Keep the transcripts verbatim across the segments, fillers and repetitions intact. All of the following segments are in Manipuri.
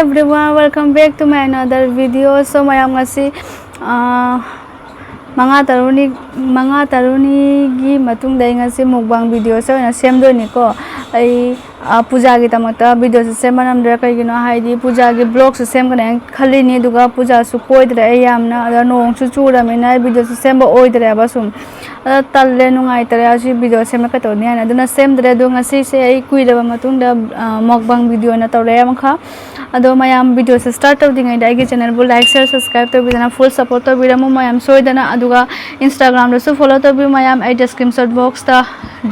Everyone, welcome back to my another video. So, ꯃꯌꯥꯝ, ꯉꯁꯤ, ꯑꯥ, ꯃꯉꯥ ꯇꯔꯨꯛꯅꯤ, ꯃꯉꯥ ꯇꯔꯨꯛꯅꯤꯒꯤ ꯃꯇꯨꯡꯗ ꯑꯩ ꯉꯁꯤ mukbang videoꯁꯦ ꯑꯣꯏꯅ ꯁꯦꯝꯗꯣꯏꯅꯤꯀꯣ꯫ ꯑꯩ, ꯑꯥ, ꯄꯨꯖꯥꯒꯤꯗꯃꯛꯇ videoꯁꯦ ꯁꯦꯝꯕ ꯅꯝꯗ꯭ꯔꯦ꯫ ꯀꯩꯒꯤꯅꯣ ꯍꯥꯏꯗꯤ, ꯄꯨꯖꯥꯒꯤ vlogꯁꯦ ꯁꯦꯝꯒꯅꯤ ꯍꯥꯏꯅ ꯈꯜꯂꯤꯅꯤ, ꯑꯗꯨꯒ ꯄꯨꯖꯥꯁꯨ ꯀꯣꯏꯗ꯭ꯔꯦ ꯑꯩ ꯌꯥꯝꯅ, ꯑꯗ ꯅꯣꯡꯁꯨ ꯆꯨꯔꯕꯅꯤꯅ ꯑꯩ videoꯁꯦ ꯁꯦꯝꯕ ꯑꯣꯏꯗ꯭ꯔꯦꯕ ꯁꯨꯝ꯫ ꯑꯗ ꯇꯜꯂꯦ, ꯅꯨꯡꯉꯥꯏꯇꯔꯦ ꯑꯁꯤ video ꯁꯦꯝꯕ ꯀꯩꯗꯧꯅꯤ ꯍꯥꯏꯅ꯫ ꯑꯗꯨꯅ ꯁꯦꯝꯗ꯭ꯔꯦ꯫ ꯑꯗꯣ ꯉꯁꯤꯁꯦ ꯑꯩ ꯀꯨꯏꯔꯕ ꯃꯇꯨꯡꯗ, ꯑ, mukbang video ꯑꯣꯏꯅ ꯇꯧꯔꯛꯑꯦ ꯑꯃꯈꯛ꯫ ꯑꯗꯣ ꯃꯌꯥꯝ videoꯁꯦ start ꯇꯧꯗ꯭ꯔꯤꯉꯩꯗ ꯑꯩꯒꯤ channelꯕꯨ like, share, subscribe ꯇꯧꯕꯤꯗꯅ full support ꯇꯧꯕꯤꯔꯝꯃꯨ ꯃꯌꯥꯝ ꯁꯣꯏꯗꯅ꯫ ꯑꯗꯨꯒ Instagramꯗꯁꯨ follow ꯇꯧꯕꯤꯌꯨ ꯃꯌꯥꯝ꯫ ꯑꯩ description boxꯇ,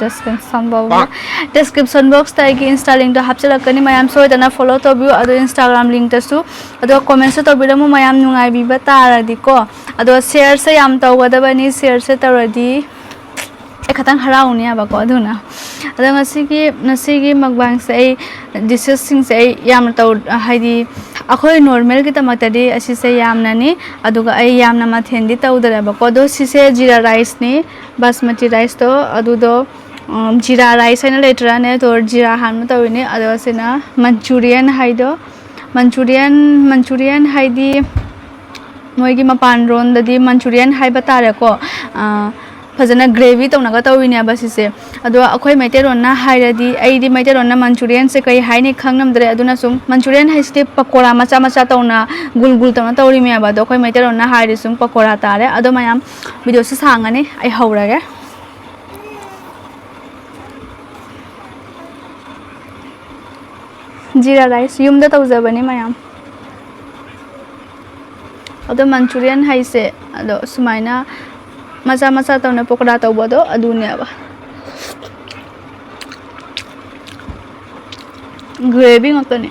description box, description boxꯇ ꯑꯩꯒꯤ Insta linkꯇꯣ ꯍꯥꯞꯆꯤꯜꯂꯛꯀꯅꯤ ꯃꯌꯥꯝ ꯁꯣꯏꯗꯅ follow ꯇꯧꯕꯤꯌꯨ꯫ ꯑꯗꯣ Instagram linkꯇꯁꯨ꯫ ꯑꯗꯣ commentꯁꯨ ꯇꯧꯕꯤꯔꯝꯃꯨ ꯃꯌꯥꯝ ꯅꯨꯡꯉꯥꯏꯕꯤꯕ ꯇꯥꯔꯗꯤꯀꯣ꯫ ꯑꯗꯣ shareꯁꯦ ꯌꯥꯝ ꯇꯧꯒꯗꯕꯅꯤ, shareꯁꯦ ꯇꯧꯔꯗꯤ ꯑꯩ ꯈꯇꯪ ꯍꯔꯥꯎꯅꯦꯕꯀꯣ꯫ ꯑꯗꯨꯅ ꯑꯗꯣ ꯉꯁꯤꯒꯤ, ꯉꯁꯤꯒꯤ mukbangꯁꯦ ꯑꯩ dishesꯁꯤꯡꯁꯦ ꯑꯩ ꯌꯥꯝꯅ ꯇꯧ-, ꯍꯥꯏꯗꯤ ꯑꯩꯈꯣꯏ normalꯒꯤꯗꯃꯛꯇꯗꯤ ꯑꯁꯤꯁꯦ ꯌꯥꯝꯅꯅꯤ꯫ ꯑꯗꯨꯒ ꯑꯩ ꯌꯥꯝꯅ ꯃꯊꯦꯜꯗꯤ ꯇꯧꯗꯔꯦꯕꯀꯣ꯫ ꯑꯗꯣ ꯁꯤꯁꯦ ꯖꯤꯔꯥ riceꯅꯤ, ꯕꯥꯁꯃꯇꯤ riceꯇꯣ꯫ ꯑꯗꯨꯗꯣ, ꯎꯝ, ꯖꯤꯔꯥ rice ꯍꯥꯏꯅ ꯂꯩꯇ꯭ꯔꯥꯅꯦ, ꯑꯗꯣ ꯖꯤꯔꯥ ꯍꯥꯟꯅ ꯇꯧꯔꯤꯅꯤ꯫ ꯑꯗꯣ ꯁꯤꯅ Manchurian ꯍꯥꯏꯗꯣ꯫ Manchurian, Manchurian ꯍꯥꯏꯗꯤ ꯃꯣꯏꯒꯤ ꯃꯄꯥꯟ ꯂꯣꯟꯗꯗꯤ Manchurian ꯍꯥꯏꯕ ꯇꯥꯔꯦꯀꯣ꯫ ꯑꯥ, ꯐꯖꯅ gravy ꯇꯧꯅꯒ ꯇꯧꯔꯤꯅꯦꯕ ꯁꯤꯁꯦ꯫ ꯑꯗꯣ ꯑꯩꯈꯣꯏ ꯃꯩꯇꯩꯂꯣꯟꯅ ꯍꯥꯏꯔꯗꯤ, ꯑꯩꯗꯤ ꯃꯩꯇꯩꯂꯣꯟꯅ Manchurianꯁꯦ ꯀꯔꯤ ꯍꯥꯏꯅꯤ ꯈꯪꯉꯝꯗ꯭ꯔꯦ꯫ ꯑꯗꯨꯅ ꯁꯨꯝ Manchurian ꯍꯥꯏꯁꯤꯗꯤ ꯄꯀꯣꯔꯥ ꯃꯆꯥ ꯃꯆꯥ ꯇꯧꯅ, ꯒꯨꯜ ꯒꯨꯜ ꯇꯧꯅ ꯇꯧꯔꯤꯃꯦꯕ꯫ ꯑꯗꯣ ꯑꯩꯈꯣꯏ ꯃꯩꯇꯩꯂꯣꯟꯅ ꯍꯥꯏꯔꯗꯤ ꯁꯨꯝ ꯄꯀꯣꯔꯥ ꯇꯥꯔꯦ꯫ ꯑꯗꯣ ꯃꯌꯥꯝ, videoꯁꯦ ꯁꯥꯡꯉꯅꯤ, ꯑꯩ ꯍꯧꯔꯒꯦ꯫ ꯖꯤꯔꯥ rice ꯌꯨꯝꯗ ꯇꯧꯖꯕꯅꯤ ꯃꯌꯥꯝ꯫ ꯑꯗꯣ Manchurian ꯍꯥꯏꯁꯦ, ꯑꯗꯣ ꯁꯨꯃꯥꯏꯅ ꯃꯆꯥ ꯃꯆꯥ ꯇꯧꯅ ꯄꯀꯣꯔꯥ ꯇꯧꯕꯗꯣ ꯑꯗꯨꯅꯦꯕ꯫ Gravy ꯉꯥꯛꯇꯅꯦ꯫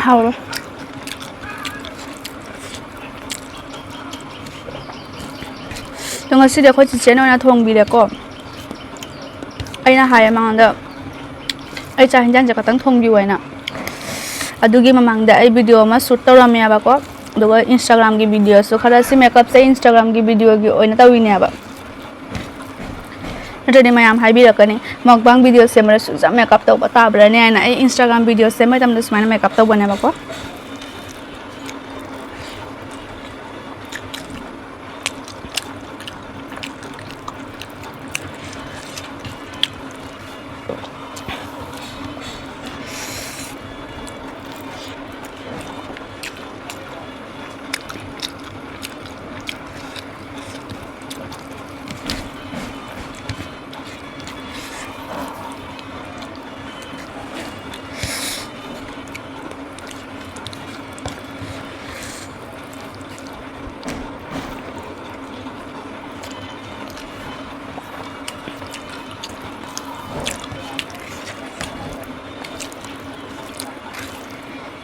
ꯍꯥꯎꯔꯦ꯫ ꯑꯗꯣ ꯉꯁꯤꯗꯤ ꯑꯩꯈꯣꯏ ꯆꯤꯆꯦꯅ ꯑꯣꯏꯅ ꯊꯣꯡꯕꯤꯔꯦꯀꯣ꯫ ꯑꯩꯅ ꯍꯥꯏꯌꯦ ꯃꯉꯣꯟꯗ, "ꯑꯩ ꯆꯥꯛ ꯍꯤꯟꯖꯥꯡꯁꯦ ꯈꯛꯇꯪ ꯊꯣꯡꯕꯤꯌꯨ" ꯍꯥꯏꯅ꯫ ꯑꯗꯨꯒꯤ ꯃꯃꯥꯡꯗ ꯑꯩ ꯚꯤꯗꯤꯑꯣ ꯑꯃ ꯁꯨꯠ ꯇꯧꯔꯝꯃꯦꯕꯀꯣ꯫ ꯑꯗꯨꯒ Instagram-ꯒꯤ ꯚꯤꯗꯤꯑꯣꯁꯨ ꯈꯔ, ꯁꯤ ꯃꯦꯀꯞꯁꯦ Instagram-ꯒꯤ ꯚꯤꯗꯤꯑꯣꯒꯤ ꯑꯣꯏꯅ ꯇꯧꯔꯤꯅꯦꯕ꯫ ꯅꯠꯇ꯭ꯔꯗꯤ ꯃꯌꯥꯝ ꯍꯥꯏꯕꯤꯔꯛꯀꯅꯤ, "ꯃꯛꯕꯥꯡ ꯚꯤꯗꯤꯑꯣ ꯁꯦꯝꯕꯗ ꯁꯨꯛꯌꯥꯝ ꯃꯦꯀꯞ ꯇꯧꯕ ꯇꯥꯕ꯭ꯔꯥꯅꯦ?" ꯍꯥꯏꯅ꯫ ꯑꯩ Instagram ꯚꯤꯗꯤꯑꯣ ꯁꯦꯝꯕ ꯃꯇꯝꯗ ꯁꯨꯃꯥꯏꯅ ꯃꯦꯀꯞ ꯇꯧꯕꯅꯦꯕꯀꯣ꯫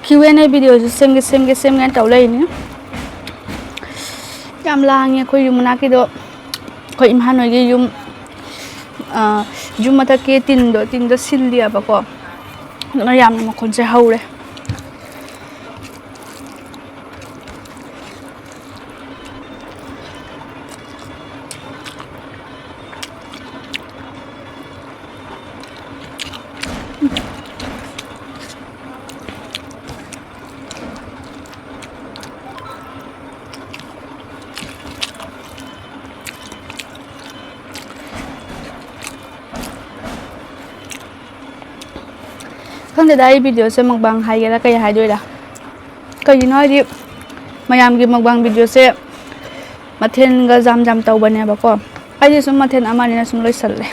Q and A ꯚꯤꯗꯤꯑꯣꯁꯨ ꯁꯦꯝꯒꯦ, ꯁꯦꯝꯒꯦ, ꯁꯦꯝꯒꯦꯅ ꯇꯧ ꯂꯩꯔꯤꯅꯤ꯫ ꯌꯥꯝ ꯂꯥꯡꯉꯦ ꯑꯩꯈꯣꯏ ꯌꯨꯝ ꯃꯅꯥꯛꯀꯤꯗꯣ꯫ ꯑꯩꯈꯣꯏ ꯏꯝꯐꯥꯜ ꯍꯣꯏꯒꯤ ꯌꯨꯝ, ꯑ, ꯌꯨꯝ ꯃꯊꯛꯀꯤ ꯇꯤꯟꯗꯣ, ꯇꯤꯟꯗꯣ ꯁꯤꯜꯂꯤꯑꯕꯀꯣ꯫ ꯑꯗꯨꯅ ꯌꯥꯝꯅ ꯃꯈꯣꯟꯁꯦ ꯍꯧꯔꯦ꯫ ꯈꯪꯗꯦꯗ, ꯑꯩ ꯚꯤꯗꯤꯑꯣꯁꯦ ꯃꯛꯕꯥꯡ ꯍꯥꯏꯒꯦꯔꯥ ꯀꯩ ꯍꯥꯏꯗꯣꯏꯔꯥ? ꯀꯩꯒꯤꯅꯣ ꯍꯥꯏꯗꯤ, ꯃꯌꯥꯝꯒꯤ ꯃꯛꯕꯥꯡ ꯚꯤꯗꯤꯑꯣꯁꯦ ꯃꯊꯦꯜꯒ ꯌꯥꯝ ꯌꯥꯝ ꯇꯧꯕꯅꯦꯕꯀꯣ꯫ ꯑꯩꯗꯤ ꯁꯨꯝ ꯃꯊꯦꯜ ꯑꯃ ꯑꯅꯤꯅ ꯁꯨꯝ ꯂꯣꯏꯁꯜꯂꯦ꯫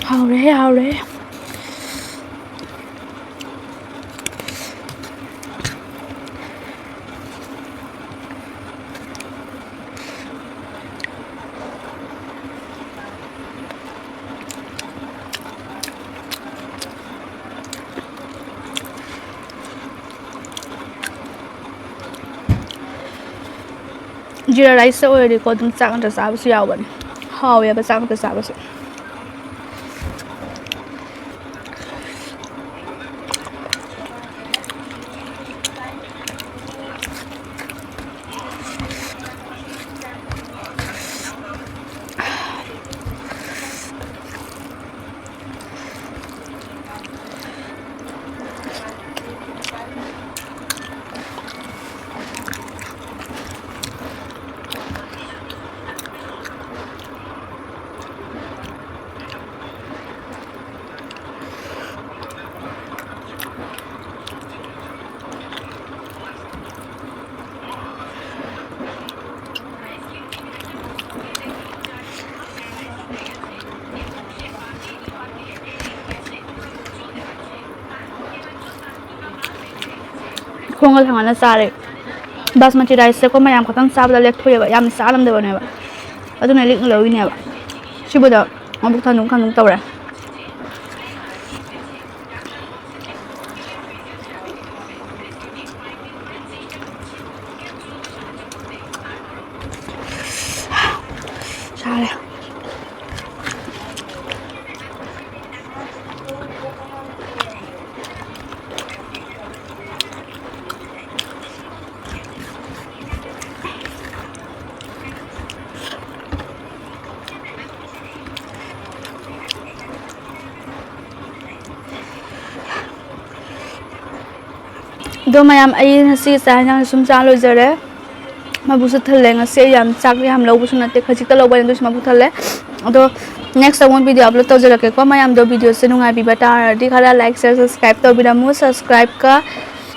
ꯍꯥꯎꯔꯦ, ꯍꯥꯎꯔꯦ꯫ ꯖꯤꯔꯥ ꯔꯥꯏꯁꯇ ꯑꯣꯏꯔꯗꯤꯀꯣ, ꯑꯗꯨꯝ ꯆꯥꯛ ꯅꯠꯇ꯭ꯔ ꯆꯥꯕꯁꯨ ꯌꯥꯎꯕꯅꯦ꯫ ꯍꯥꯎꯋꯦꯕ ꯆꯥꯛ ꯅꯠꯇ꯭ꯔ ꯆꯥꯕꯁꯨ꯫ ꯈꯣꯡꯒ ꯊꯥꯡꯒꯠꯅ ꯆꯥꯔꯦ꯫ ꯕꯥꯁꯃꯇꯤ ꯔꯥꯏꯁꯁꯦꯀꯣ ꯃꯌꯥꯝ ꯈꯛꯇꯪ ꯆꯥꯕꯗ ꯂꯦꯛꯊꯣꯛꯑꯦꯕ, ꯌꯥꯝ ꯆꯥꯔꯝꯗꯕꯅꯦꯕ, ꯑꯗꯨꯅ ꯂꯤꯛꯅ ꯂꯧꯔꯤꯅꯦꯕ꯫ ꯁꯤꯕꯨꯗ ꯃꯕꯨꯛ ꯊꯟꯗꯣꯛ ꯊꯟꯗꯣꯛ ꯇꯧꯔꯦ꯫ ꯁꯥꯔꯦ꯫ ꯑꯗꯣ ꯃꯌꯥꯝ, ꯑꯩ ꯉꯁꯤ ꯆꯥꯛ ꯍꯦꯟꯖꯥꯡ ꯁꯨꯝ ꯆꯥ ꯂꯣꯏꯖꯔꯦ꯫ ꯃꯕꯨꯛꯁꯨ ꯊꯜꯂꯦ꯫ ꯉꯁꯤ ꯑꯩ ꯌꯥꯝ ꯆꯥꯛ ꯌꯥꯝ ꯂꯧꯕꯁꯨ ꯅꯠꯇꯦ, ꯈꯖꯤꯛꯇ ꯂꯧꯕꯅꯤ, ꯑꯗꯨꯁꯨ ꯃꯕꯨꯛ ꯊꯜꯂꯦ꯫ ꯑꯗꯣ next ꯑꯃꯨꯛ video upload ꯇꯧꯖꯔꯛꯀꯦꯀꯣ꯫ ꯃꯌꯥꯝꯗꯣ videoꯁꯦ ꯅꯨꯡꯉꯥꯏꯕꯤꯕ ꯇꯥꯔꯗꯤ ꯈꯔ like, share, subscribeꯀ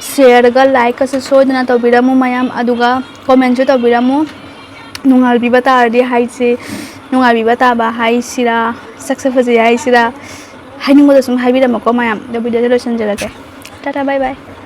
shareꯒ likeꯀꯁꯨ ꯁꯣꯏꯗꯅ ꯇꯧꯕꯤꯔꯝꯃꯨ ꯃꯌꯥꯝ, ꯑꯗꯨꯒ commentꯁꯨ ꯇꯧꯕꯤꯔꯝꯃꯨ꯫ ꯅꯨꯡꯉꯥꯏꯕꯤꯕ ꯇꯥꯔꯗꯤ ꯍꯥꯏꯁꯦ, ꯅꯨꯡꯉꯥꯏꯕꯤꯕ ꯇꯥꯕ ꯍꯥꯏꯁꯤꯔꯥ, ꯁꯛꯁꯦ ꯐꯖꯩ ꯍꯥꯏꯁꯤꯔꯥ, ꯍꯥꯏꯅꯤꯡꯕꯗꯣ ꯁꯨꯝ ꯍꯥꯏꯕꯤꯔꯝꯃꯣꯀꯣ ꯃꯌꯥꯝ꯫ ꯑꯗꯣ videoꯁꯦ ꯂꯣꯏꯁꯤꯟꯖꯔꯒꯦ꯫ Tata, bye bye꯫